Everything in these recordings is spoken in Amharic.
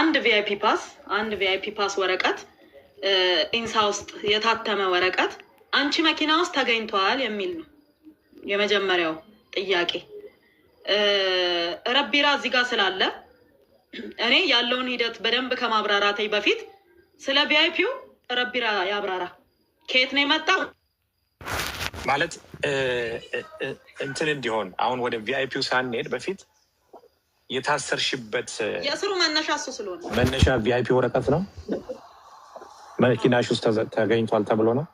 አንድ VIP pass፣ አንድ VIP pass ወረቀት፣ ኢንሳ ውስጥ የታተመ ወረቀት አንቺ መኪና ውስጥ ተገኝቷል የሚል ነው የመጀመሪያው ጥያቄ። ረቢራ እዚህ ጋር ስላለ እኔ ያለውን ሂደት በደንብ ከማብራራቴ በፊት ስለ VIP ው ረቢራ ያብራራ። ከየት ነው የመጣው? ማለት እንትን እንዲሆን አሁን ወደ VIP ው ሳንሄድ በፊት የታሰርሽበት የእስሩ መነሻ እሱ ስለሆነ መነሻ VIP ወረቀት ነው። መኪናሽ ውስጥ ተገኝቷል ተብሎ ነው።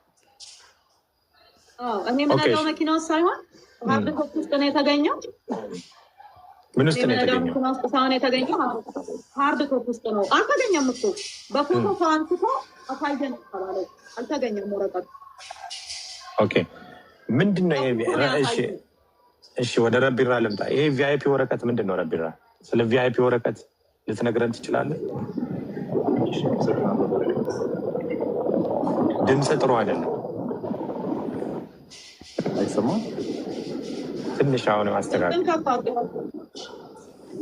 አዎ፣ እኔ የምነዳው መኪና ውስጥ ሳይሆን hard top ውስጥ ነው የተገኘው። ምን ውስጥ ነው የምነዳው የተገኘው? መኪና ውስጥ ሳይሆን የተገኘው hard top ውስጥ ነው። አልተገኘም እኮ፣ በፎቶ ሰው አንስቶ አሳየን ተባለ። አልተገኘም ወረቀቱ። Okay፣ ምንድን ነው ይሄ? እሺ እሺ፣ ወደ ረቢራ ልምጣ። ይሄ VIP ወረቀት ምንድን ነው? ረቢራ፣ ስለ VIP ወረቀት ልትነግረን ትችላለህ? እሺ፣ አመሰግናለሁ በረከት። ድምፅ ጥሩ አይደለም። አይሰማም? ትንሽ አሁን አስተካክል። ድምፅህን ከፍ አድርገው።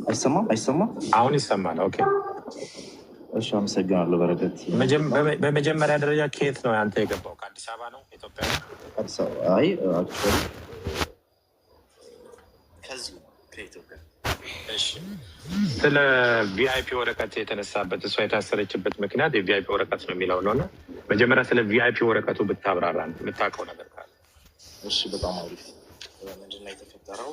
አይሰማም? አይሰማም? አሁን ይሰማል። Okay። እሺ፣ አመሰግናለሁ በረከት። በመጀመሪያ ደረጃ ከየት ነው አንተ የገባው? ከአዲስ አበባ ነው? ኢትዮጵያ ነው? አዲስ አበባ፣ አይ actually ከዚሁ ከኢትዮጵያ። እሺ፣ ስለ VIP ወረቀት የተነሳበት፣ እሷ የታሰረችበት ምክንያት የ VIP ወረቀት ነው የሚለው ነው፣ እና መጀመሪያ ስለ VIP ወረቀቱ ብታብራራ የምታውቀው ነገር ካለ። እሺ፣ በጣም አሪፍ። ምንድን ነው የተፈጠረው?